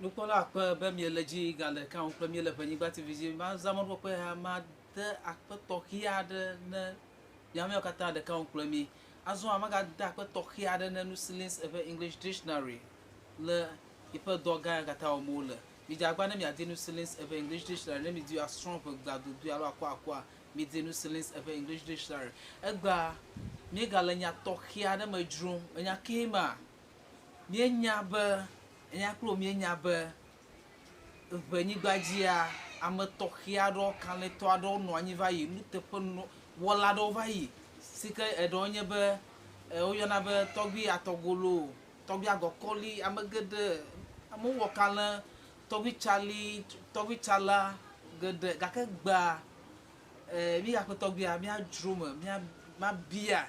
Nukpɔla akpe be miele dzi gale ka ŋu kple míele Ʋenyigba TV dzi. Mazã mɔnukpɔkpɔe ya made akpe tɔxɛ aɖe ne mia ameawo katã ɖeka ŋu kple mí. Azɔa magade akpe tɔxɛ aɖe ne Nusilins eƒe English Dictionary le yiƒe dɔ gã ya katã wɔm wole. Midze agba ne miadi Nusilins eƒe English Dictionary ne midi asrɔ̃ ʋegbe adodoe alo akuakua. Midi Nusilins eƒe English Dictionary. Egbea míegale nya tɔxɛ aɖe me dzrom. Enya kee ma? Míenya be, enya kple wò míenya be ʋenyigba dzia, ame tɔxɛ aɖewo, kalẽtɔ aɖewo nɔ anyi va yi, nuteƒewɔla aɖewo va yi si ke eɖewo nye be woyɔna be tɔgbui atɔgolo, tɔgbui agɔkɔli, ame geɖe, amewo wɔ kalẽ, tɔgbui tsali, tɔgbui tsala geɖe gake egbea mígakpe tɔgbuia míadzro eme, míabia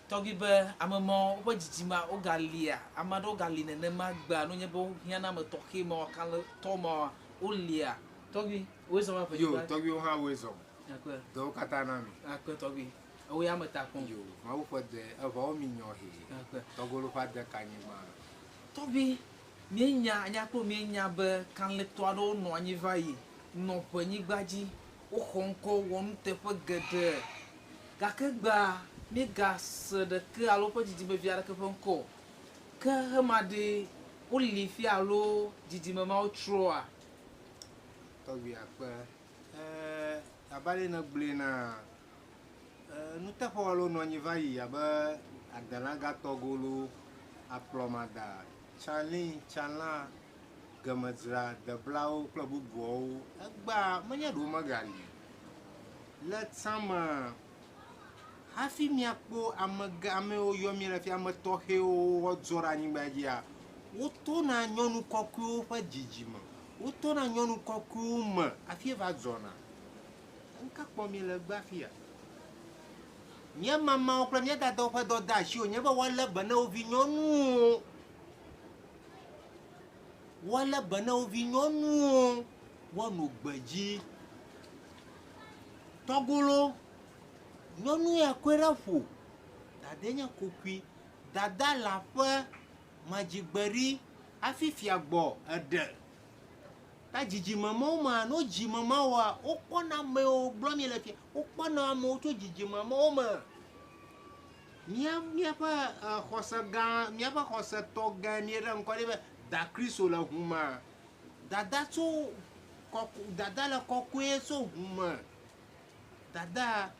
Tɔgbi be ame mawo woƒe dzidzimea wogalia? Ame aɖewo gali nenema gbea ne wonye be wohiã na ame tɔxɛ mawo, kalẽtɔ mawoa, wolia? Tɔgbi, wòe zɔ va ƒe Yo, tɔgbiwo hã woe zɔ. Akpe. Dɔwo katã na mi. Akpe tɔgbi. Ewo ya me ta kpɔm. Yo, Mawu ƒe dɔe, eʋawo mi nyɔ hee. Akpe. Tɔgolo ƒe ade ka anyigba. Tɔgbi, míenya, nya kple míenya be kalẽtɔ aɖewo nɔ anyi va yi, nɔ ʋenyigba dzi. Woxɔ ŋkɔ wɔ nuteƒe geɖe. Gake egbea, míegase ɖeke alo woƒe dzidzimevi aɖeke ƒe ŋkɔ o. Ke hema ɖe woli fia alo dzidzime mawo trɔa? Tɔgbui akpe. Ɛɛ, abe ale nègblɔe enea, nuteƒewɔlawo nɔ anyi va yi abe adelãgatɔgolo, akplɔmada, tsalĩ, tsalã, gemedzra, deblawo kple bubuawo. Egbea menye ɖe womegali o. Le tsã me hafi míakpɔ amegã, ame yiwo yɔm míele fia, ame tɔxɛwo woadzɔ ɖe anyigba dzia, wotona nyɔnu kɔkɔewo ƒe dzidzime. Wotona nyɔnu kɔkɔewo me hafi eva dzɔna. Nu ka kpɔm míele egbea fia? Mía mamawo kple mía dadawo ƒe dɔdeasi wònye be woalé be na wo vi nyɔnuwo. Woalé be na wo vinyɔnuwo woanɔ gbedzi. Tɔgolo, nyɔnu ya kɔe ɖe ƒo. Dadae nye kokui. Dada le aƒe madzigbeɖi hafi fia gbɔ eɖe. Ta dzidzime mawo mea, ne wodzi ame mawoa, wokpɔna amewo gblɔm míele fia, wokpɔna amewo tso dzidzime mawo me. Mía míaƒe xɔse gã, míaƒe xɔsetɔ gãe míeɖe ŋkɔ ɖi be Da Kristo le ʋu me. Dada tso kɔkɔ, dada le kɔkɔe tso ʋu me. Dada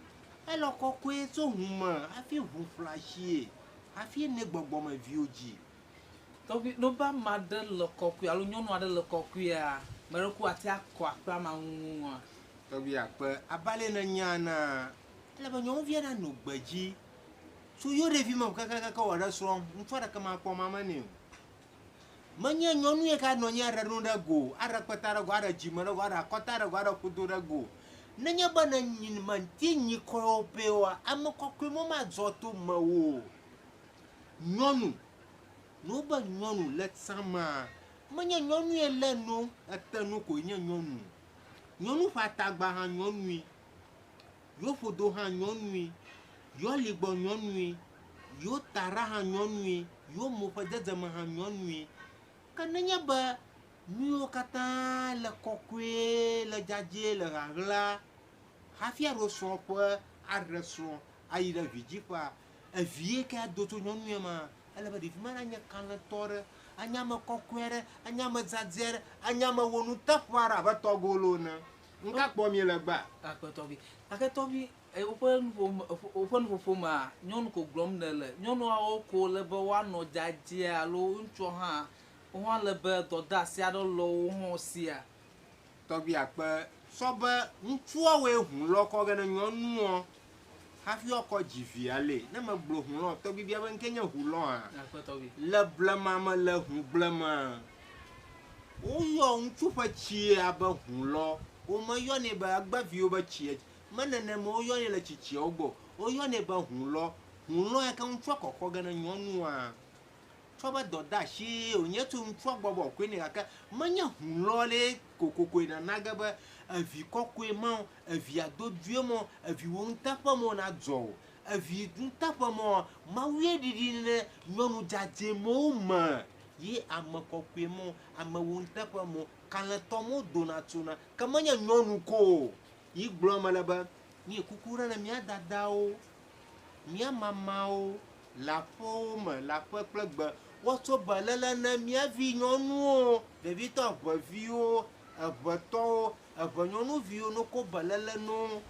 ele kɔkɔe tso ʋu me hafi ʋu ƒle asie hafi ne gbɔgbɔmeviwo dzi. Tɔgbi, ne wobe ame aɖe le kɔkɔe alo nyɔnu aɖe le kɔkɔea, ame ɖe ku ate akɔ akpe amea ŋua? Tɔgbi akpe, abe ale nènya enea, Ele be nyɔnuvia nanɔ gbedzi tso yewo ɖevime kakakaka wòaɖe srɔ̃, ŋutsu aɖeke makpɔ mame nɛ o. Menye nyɔnu ye ka nɔ anyi aɖe nu ɖe go o, aɖe kpeta ɖe go, aɖe dzime ɖe go, aɖe akɔta ɖe go, aɖe ƒodo ɖe go o. Nenye be nènyi mèti nyi kɔewo pɛ oa, ame kɔkɔe ma madzɔ to mewò o. Nyɔnu, ne wobe nyɔnu le tsã mea, menye nyɔnue lé no ete nu koe nye nyɔnu o. Nyɔnu ƒe atagba hã nyɔnue. Yo ƒodo hã nyɔnui, yo aligbɔ nyɔnui, yo taɖa hã nyɔnui, yo mo ƒe dzedzeme hã nyɔnui. Ke nenye be nuyiwo katã le kɔkɔe, le dzadzɛ, le ɣaɣla hafi aɖo srɔ̃ƒe, aɖe srɔ̃ ayi ɖe vidziƒea, evie ke ado tso nyɔnua mea, ele be ɖevi ma nanye kalẽtɔ aɖe, anye ame kɔkɔe aɖe, anye ame dzadzɛ aɖe, anye ame wɔnuteƒe aɖe abe tɔgolo ene. Nuka kpɔm míele egbea? Akpe tɔgbi. Gake tɔgbi, e, woƒe nuƒo me, woƒe nuƒoƒo mea, nyɔnu ko gblɔm nèle. Nyɔnuawo ko le be woanɔ dzadzɛ alo ŋutsuawo hã, wohã le be dɔdeasi aɖe le wo hã sia? Tɔgbi akpe sɔ be ŋutsuawoe ʋu lɔ kɔ ge ne nyɔnuɔ hafi woakɔ dzi via lɛ. Ne megblɔ ʋu lɔ, tɔgbi bia be ŋkee nye ʋu lɔa? Akpe tɔgbi. Le blema me le ʋugble mea, Woyɔ ŋutsu ƒe tsia be hũlɔ. Womeyɔnɛ be egbeviwo be tsia me nenema woyɔnɛ le tsitsiawo gbɔ o. Woyɔnɛ be hũlɔ. Hũlɔ ya ke ŋutsua kɔkɔ ge ne nyɔnua. Tsɔ be dɔdeasie wònye tso ŋutsua gbɔ be wòakɔe nɛ gake menye hũlɔ ɖe kokokoe nana ge be evi kɔkɔe ma o, evi adodoe ma o, evi wɔnuteƒe ma o nadzɔ o. Evi nuteƒe ma Mawue ɖiɖi ne nyɔnu dzadzɛ mawo me. Ye ame kɔkɔe mɔ, ame wɔnuteƒe mɔ, kalẽtɔ mɔ dona tsona. Ke menye nyɔnu ko o. Yi gblɔm mele be, míe kuku ɖe ne mía dadawo, mía mamawo le aƒewo me, le aƒe kple gbe, woatsɔ beléle ne mía vi nyɔnuwo, ɖevitɔ eʋeviwo, eʋetɔwo, eʋenyɔnuviwo ne wokɔ beléle na wo.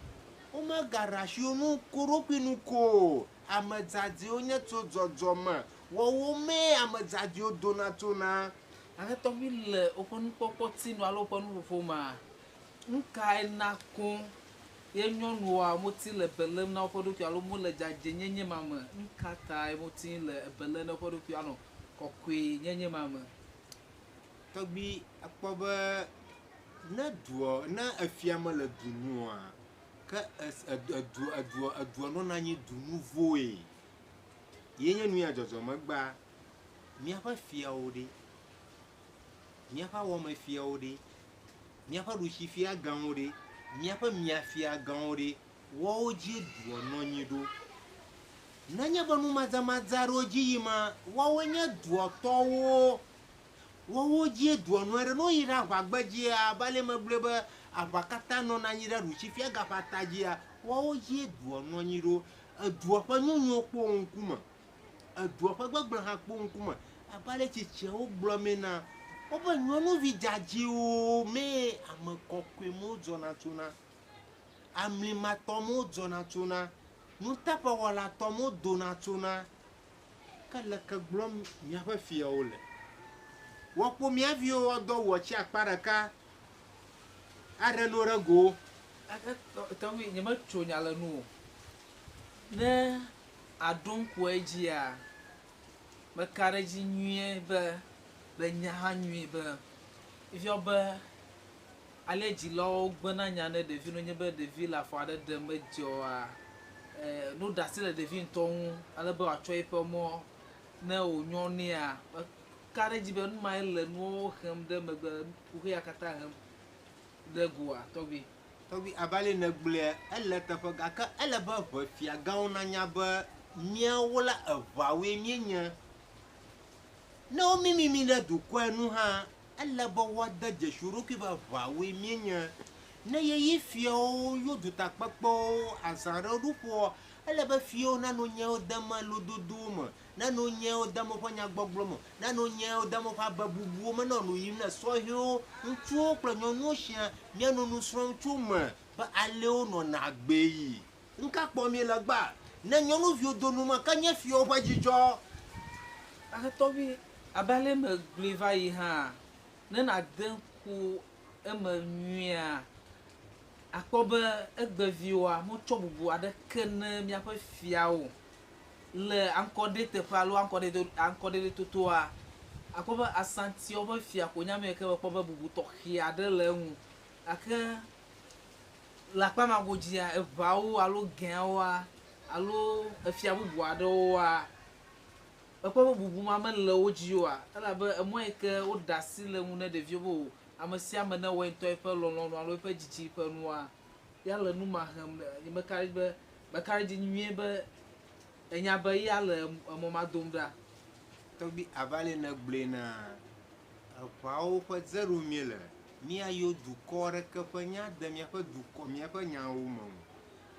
Womegaɖe asi wo ŋu ko ɖokui nu ko o. Ame dzadzɛwo nye tso dzɔdzɔme. Wɔwo mee ame dzadzɛwo dona tsona. Gake tɔgbi le woƒe nukpɔkpɔ ti nu alo woƒe nuƒoƒo mea, nu kae na koŋ ye nyɔnua moti le be lém na woƒe ɖokui alo mole dzadzɛnyenye ma me? Nu ka tae moti le be lém na woƒe ɖokui anɔ kɔkɔenyenye ma me? Tɔgbi ekpɔ be ne dua ne efia mele du nua, ke edu edu edua nɔna anyi du nuvoe. Ye nye nu ya dzɔdzɔmegbea. Míaƒe fiawo ɖe, míaƒe awɔmefiawo ɖe, míaƒe ɖusifia gãwo ɖe, míaƒe miafia gãwo ɖe, woawo dzie dua nɔ anyi ɖo. Nenye be numadzamadzã aɖewo dzi yima, woawoe nye dua tɔwo. Woawo dzie dua nɔ anyi ɖo. Ne woyi ɖe aʋagbedzia, abe ale megblɔe be aʋa katã nɔna anyi ɖe ɖusifiagã ƒe ata dzia, woawo dzie dua nɔ anyi ɖo. Edua ƒe nyonyo kpɔ wo ŋkume. Edua ƒe gbegblẽ hã kpɔ wo ŋkume. Abe ale tsitsiawo gblɔ mee na wobe nyɔnuvi dzadzɛwo mee ame kɔkɔe mewo dzɔna tsona, amlimatɔ mewo dzɔna tsona, nuteƒewɔlatɔ mewo dona tsona. Ke leke gblɔm miaƒe fiawo le? Woakpɔ mía viwo woado awu atsi akpa ɖeka aɖe no ɖe go. Gake tɔgbi, nyemetso nya le nu o. Ne àɖo ŋku edzia, meka ɖe edzi nyuie be le nya hã nyuie be efia be ale dzilawo gbena nya ne ɖevi no nye be ɖevi le afɔ aɖe ɖem medze oa, ne woɖe asi le ɖevi ŋutɔ ŋu ale be wòatsɔ eƒe mɔ ne wònyɔ nɛa, meka ɖe edzi be nu mae le nuwo hem ɖe megbe, kuxi ya katã hem ɖe goa tɔgbi. Tɔgbi, abe ale nègblɔea, ele eteƒe gake ele be ʋefiagãwo nanya be míawo la eʋeawoe míenye. Ne womimi mí ɖe dukɔa nu hã, ele be woade dzesi wo ɖokui be eʋeawoe míenye. Ne yeyi fiawo yo dutakpekpewo azã aɖewo ɖuƒeoa, ele be fiawo nanɔ nyawo dem lododowo me, nanɔ nyawo dem woƒe nyagbɔgblɔ me, nanɔ nyawo dem woƒe abebubuwo me, nenɔ nu yim ne sɔhɛwo, ŋutsuwo kple nyɔnuwo siaa míanɔ nu srɔ̃m tso eme be ale wonɔna agbee yi. Nuka kpɔm míele egbea? Ne nyɔnuviwo do nu ma, ke nye fiawo ƒe dzidzɔ. Gake tɔgbi, abe ale megblɔe va yi hã, ne nàde ŋku eme nyuiea, àkpɔ be egbeviwoa metsɔ bubu aɖeke ne míaƒe fiawo o. Le aŋkɔɖeteƒe alo aŋkɔɖeɖe totoa, akpɔ be Asantiawo ƒe fia ko nye ame yi ke mekpɔ be bubu tɔxɛ aɖe le eŋu. Gake le akpa ma godzia, eŋawo alo gɛawoa alo efia bubu aɖewoa, mekpɔ be bubu ma mele wo dzi oa elabe emɔ yi ke woɖe asi le eŋu ne ɖeviwo be o ame sia ame newɔ ye ŋutɔ eƒe lɔlɔ̃nu alo eƒe dzidzi ƒe nua, ya le nu ma hem. Nyemeka ɖe edzi be Meka ɖe edzi nyuie be enya be eya le emɔ ma dom ɖa. Tɔgbi abe ale nègblɔe enea, eʋeawo ƒe dze ɖom míele. Míayo dukɔ aɖeke ƒe nya de míaƒe dukɔ, míaƒe nyawo me o.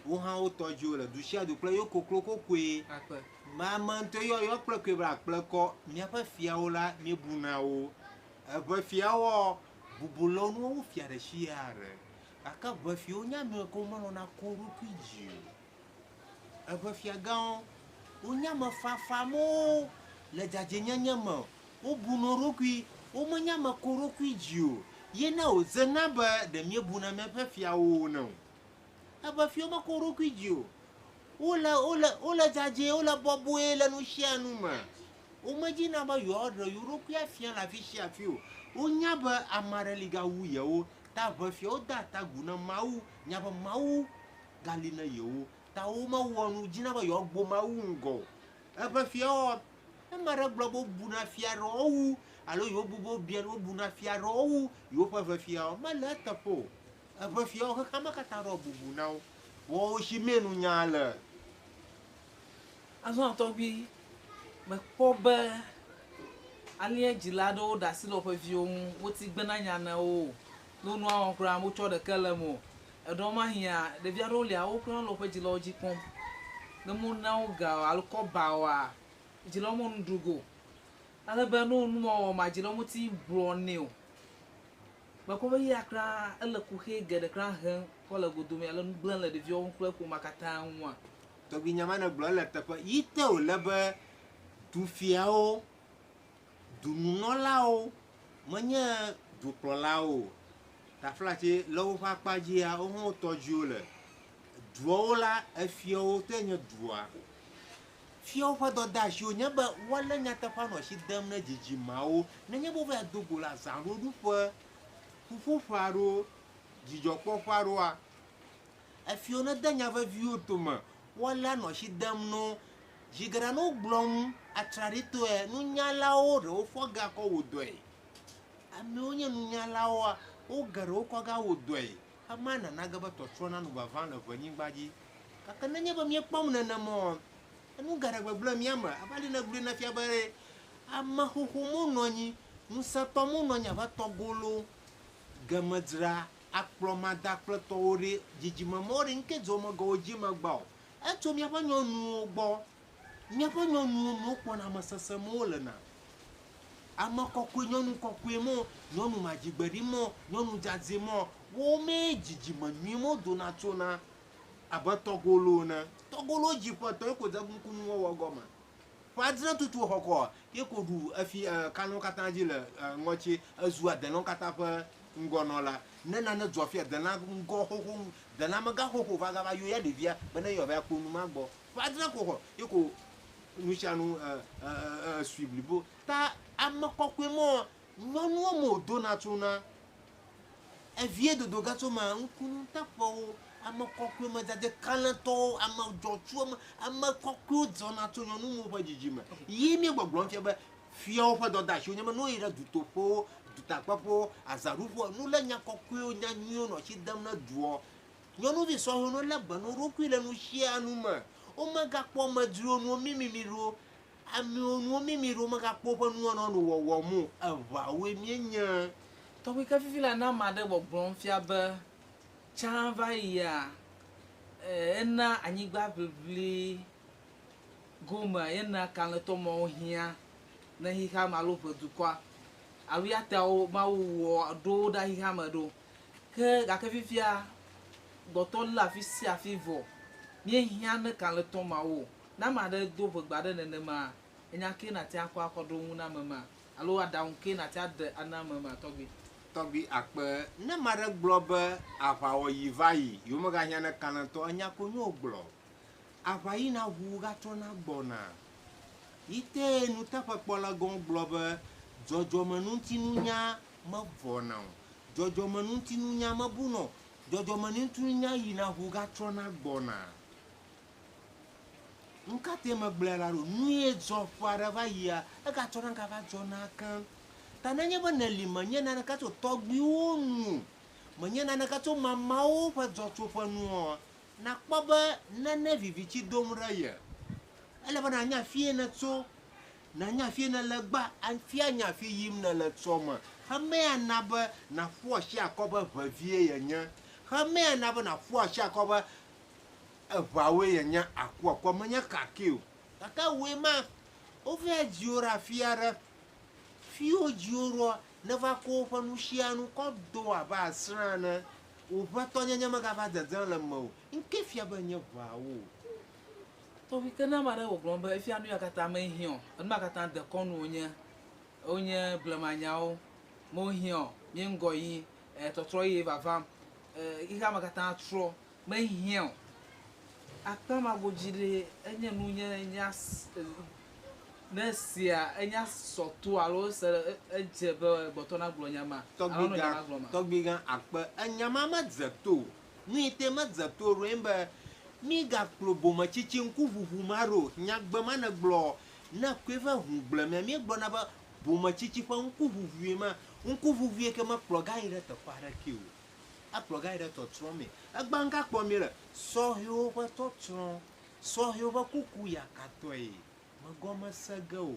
Wo hã wo tɔ dzi wole, du sia du kple yewo koklo kokoe. Akpe. Ame ŋutɔ yɔ yewo kple koe be akple kɔ. Míaƒe fiawo la, míebuna wo. Eʋe fiawoa, bubu le wo ŋu wu fia ɖe sia ɖe. Gake ʋefiawo nye ame yiwo ke womelɔ̃na ko wo ɖokui dzi o. Eʋefiagãwo, wonye ame fafamewo le dzadzɛnyenye me, wobuna wo ɖokui, womenye ame koɖokui dzi o. Ye na wòdzena be ɖe míebuna míaƒe fiawo ene o. Eʋefiawo meko wo ɖokui dzi o. Wole, wole, wole dzadzɛ, wole bɔbɔe le nu sia nu me. Womedina be yewoaɖe yewo ɖokui afia le afi sia afi o. Wonya be ame aɖe li gawu yewo. Ta ʋefiawo dea ta agu na Mawu, nya be Mawu gali na yewo. Ta womewɔa nu dina be yewoagbo Mawu ŋgɔ o. Eʋefiawoa, ne ame aɖe gblɔ be wobuna fia aɖewo wu alo yewobu be wobia wobuna fia aɖewo wu yewoƒe ʋefiawo, mele eteƒe o. Eʋefiawo xexeame katã ɖɔ bubu na wo. Woawo si mee nunya le. Azɔ tɔgbi, mekpɔ be. Alea dzila aɖewo ɖe asi le woƒe viwo ŋu, woti gbena nya na wo o. Ne wo nua wɔm kura wotsɔ ɖeke le eme o. Eɖewo mahĩa, ɖevi aɖewo lia wo kura wole woƒe dzilawo dzi kpɔm. Ne mona wo ga o alo kɔ ba oa, dzilawo me nu ɖu ge o. Ale be ne wo nu ma wɔma, dzilawo meti gblɔ nɛ o. Mekpɔ be eya kura ele kuxi geɖe kura hem kɔ le godome ale nu gblẽm le ɖeviawo ŋu kple ƒomea katã ŋua. Tɔgbi nya ma negblɔ ele teƒe yi te wòle be dufiawo, dununɔlawo menye dukplɔlawo o. Taflatse le woƒe akpa dzia, wo hã wotɔ dzi wole. Duawo la, efiawo tɔe nye dua. Fiawo ƒe dɔdeasi wonye be woalé nyateƒea nɔ asi dem ne dzidzimeawo. Nenye be wova do go le azãɖoɖuƒe, ƒuƒoƒe aɖewo, dzidzɔkpɔƒe aɖewoa, efiawo nede nya veviwo dome, woalé anɔ asi dem na wo. Zi geɖe ne wogblɔ nu atraɖitɔe, nunyalawo ɖewo fɔ ga kɔ wɔ dɔe. Amewo nye nunyalawoa, wo geɖewo kɔ ga wɔ dɔe. Ema nana ge be tɔtrɔ nano vava le ʋenyigba dzi. Gake nenye be míekpɔm nenema o, enu geɖe gbegblẽ mía me. Abe ale nègblɔe ene fia be ame xoxo monɔ anyi, ŋusẽtɔ monɔ anyi abe tɔgolo, gemedzra, akplɔmada kple tɔwo ɖe dzidzime mawo ɖe ŋke dzɔ megɔwo dzi megba o. Etso míaƒe nyɔnuwo gbɔ. Míaƒe nyɔnuwo me wokpɔna ame sesẽ mawo lena. Ame kɔkɔe, nyɔnu kɔkɔe mɔ, nyɔnu madzigbeɖi mɔ, nyɔnu dzadzɛ mɔ, wo mee dzidzime nyui mawo dona tsona abe tɔgolo ene. Tɔgolo dzi ƒe etɔ̃ ye ko dze nukunuwɔwɔ gɔme. Ƒe adre tutu xɔ kɔ ye ko ɖu efi kalẽwo katã dzi le ŋɔtsi ezu adelãwo katã ƒe ŋgɔnɔla. Ne nane dzɔ fia delã ŋgɔ xoxo, delã amegã xoxo va gava yɔ ya ɖevia be ne yewoava kpɔ nu ma gbɔ. Ƒe adre ko xɔ ye ko nusianu esui blibo. Ta ame kɔkɔe mɔ nyɔnuwo me wòdona tsona. Evie dodo ge tso mea, ŋkunuteƒewo, ame kɔkɔe me dzadzɛ kalẽtɔwo, ame dzɔtsuwo me, ame kɔkɔewo dzɔna tso nyɔnuwo ƒe dzidzime. Ye míegbɔgblɔm fia be fiawo ƒe dɔdeasi wonye be ne woyi ɖe dutoƒewo, dutakpeƒewo, azãɖuƒewo, nu lé nya kɔkɔewo, nya nyuiwo nɔ tsi dem ne duɔ. Nyɔnuvi sɔhɛwo no lé be na wo ɖokui le nusianu me. Womegakpɔ amedzrowo nuwo mimimi ɖo, amewo nuwo mimi ɖo, womegakpɔ woƒe nuwɔnawo nɔ wɔwɔm o. Eʋawoe míenye. Tɔgbi ke fifi la ne ame aɖe gbɔgblɔm fia be tsã va yia, ena anyigba ʋiʋli gome yena kalẽtɔ mawo hiã ne xexea me alo ʋe dukɔa alo ya ta wo Mawu wɔ ɖo wo ɖa xexea me ɖo. Ke gake fifia gbɔtɔ le afi sia afi vɔ míehiã ne kalẽtɔ mawo o. Ne ame aɖe do ʋegbe aɖe nenema, enya ke nàte akɔ akɔ ɖo ŋu na ame ma alo aɖaŋu ke nàte aɖe ana ame ma tɔgbi. Tɔgbi akpe. Ne ame aɖe gblɔ be aʋawɔɣi va yi, yewomegahiã ne kalẽtɔ, enya ko nyo wògblɔ. Aʋa yina ʋuu gatrɔna gbɔna. Yi tee nuteƒekpɔla gɔ̃ gblɔ be dzɔdzɔmeŋutinunya mevɔna o, dzɔdzɔmeŋutinunya mebuna o, dzɔdzɔmeŋutinunya yina ʋuu gatrɔna gbɔna. Nu ka tae megblɔe alea ɖo? Nue dzɔ ƒe aɖe va yia, egatrɔna gava dzɔna ake. Ta nenye be nèli menye naneke tso tɔgbuiwo nu o, menye naneke tso mamawo ƒe dzɔtsoƒe nu oa, Nàkpɔ be nane viviti dom ɖe ye. Ele be nànya afie nètso, nànya afie nèle gbã, hafi anya afi yim nèle tsɔ me. Xemea na be nàƒu asi akɔ be ʋevie yenye. Xemea na be nàƒu asi akɔ be eʋeawoe yenye akuakua, menye kakɛ o. Gake wòe ma, wova dzi wò ɖe afi aɖe. Fi wodzi wò ɖoa, neva kɔ woƒe nusianu kɔ do abe asrã ene. Wò ʋetɔnyenye megava dzedzem le mewò o. Ŋke fia be nye ʋeawo o. Tɔgbi ke ne ame aɖe wɔ gblɔm be efia nu ya katã mehiã o, enu ma katã dekɔnu wonye, wonye blemanyawo, mehiã o, mí ŋgɔ yim, tɔtrɔ ye vavam, xexea me katã trɔ, mehiã o. Akpa ma godzi ɖe enye nu nye nya Ne esia enya sɔ to alo ese edze be gbɔtɔ nagblɔ nya ma alo nɔ nya ma gblɔm ma? Tɔgbigã akpe, enya ma medze to o. Nuyi te medze to ɖoe nye be mígakplɔ bometsitsi ŋkuʋuʋu ma ɖo. Nyagbe ma nègblɔ ne kɔe va ŋugble mea, míegblɔna be bometsitsi ƒe ŋkuʋuʋue ma. Ŋkuʋuʋue ke mekplɔ ga yi ɖe teƒe aɖekee o. Ekplɔ ga yi ɖe tsɔtsrɔ̃ mee. Egbea ŋka kpɔm míele? Sɔhɛwo ƒe tsɔtsrɔ̃. Sɔhɛwo ƒe kuku yakatɔe megɔme se ge o.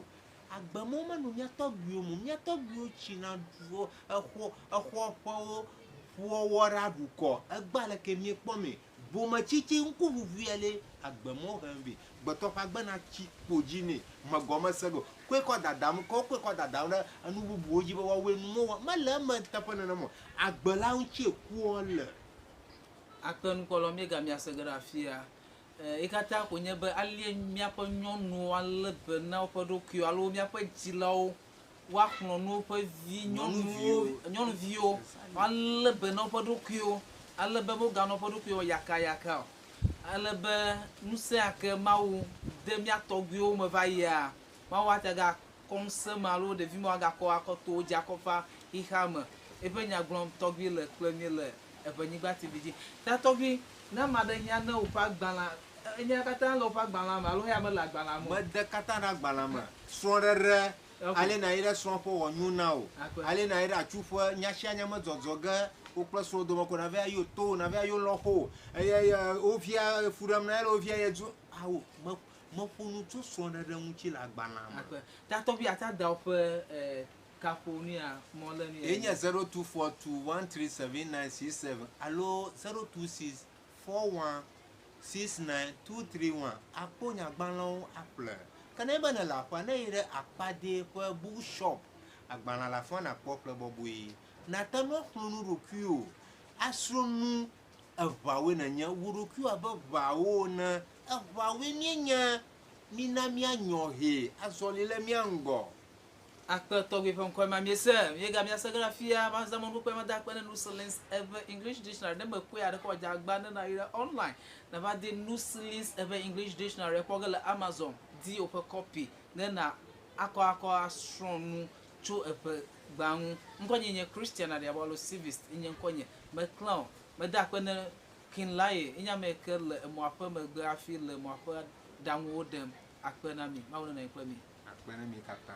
Agbemɔ menɔ mía tɔgbuiwo me o. Mía tɔgbuiwo tsina ɖu exɔ exɔ ƒewo ƒuwɔwɔ ɖe aɖukɔ. Egbea leke míekpɔ mee? Bometsitsi ŋkuʋuʋui ale agbemɔ hem vɛ. Gbetɔ ƒe agbe natsi kpo dzi nɛ. Megɔme se ge o. Koe kɔ dadam, ke wokɔe kɔ dadam ɖe enu bubuwo dzi be woawɔe nu mewɔ. Mele eme teƒe nenem o. Agbe la ŋutie kua le. Akpe nukpɔlawo míega mia se ge ɖe afia. Yi katã ko nye be alie míaƒe nyɔnuwo alé be na woƒe ɖokuiwo alo míaƒe dzilawo woaxlɔ̃ nu woƒe vi nyɔnuwo, nyɔnuviwo woalé be na woƒe ɖokuiwo ale be woganɔ woƒe ɖokuiwo yakayaka o. Ale be ŋusẽ ya ke Mawu de mía tɔgbuiwo me va yia, Mawu ate agakɔ ŋusẽ ma alo ɖevi ma agakɔ akɔ to wo dzi akɔ va xexea me. Eƒe nya gblɔm tɔgbui le kple mí le Eʋenyigba TV dzi. Ta tɔgbui, ne ame aɖe hiã ne woƒe agbalẽa, enya katã le woƒe agbalẽa me alo eya mele agbalẽa me o? Mede katã ɖe agbalẽa me. Srɔ̃ɖeɖe, ale nàyi ɖe srɔ̃ ƒe wòanyo na wò, ale nàyi ɖe atsu ƒe, nya sia nya me dzɔdzɔ ge, wò kple srɔ̃wò dome ko nàva yi to, nàva yi lɔ̃xo, eye wo via fu ɖem na ye alo wo via ye dzu. Ao, me, meƒo nu tso srɔ̃ɖeɖe ŋuti le agbalẽa me. Akpe. Ta tɔgbui ate ada woƒe kaƒonuya mɔ le nuya. Ye nye 0242137967 alo 0264169231. Akpɔ nyagbalẽwo aƒle. Ke ne be nèle aƒea, ne yi ɖe Akpade ƒe bookshop, agbalẽ le afima nàkpɔ ƒle bɔbɔe. Nàte ŋu axlẽ nu ɖokuiwò, asrɔ̃ nu eʋawoe nènye, wò ɖokuiwò abe ʋawo ene. Eʋawoe míenye. Mina míanyɔ hɛ azɔli le mía ŋgɔ. Akpe tɔgbi ƒe ŋkɔe ma miese. Miega miase ge ɖe afia. Mazã mɔnukpɔkpɔe mada akpe ne Nusilin's Eʋe English Dictionary. Ne mekpɔe aɖeke wòadze agba ne nàyi ɖe online nava di Nusilin's Eʋe English Dictionary ekpɔ ge le Amazon. Di woƒe kɔpi ne na akɔ akɔ asrɔ̃ nu tso eʋe gbea ŋu. Ŋkɔnye nye Christian Aɖiabo alo Civist nye ŋkɔnye. Meklã o. Meda akpe ne King Laye enye ame yi ke le emɔa ƒe megbe hafi le mɔa ƒe ɖaŋuwo ɖem. Akpe na mi. Mawu nenɔ anyi kple mi. Akpe na mi katã.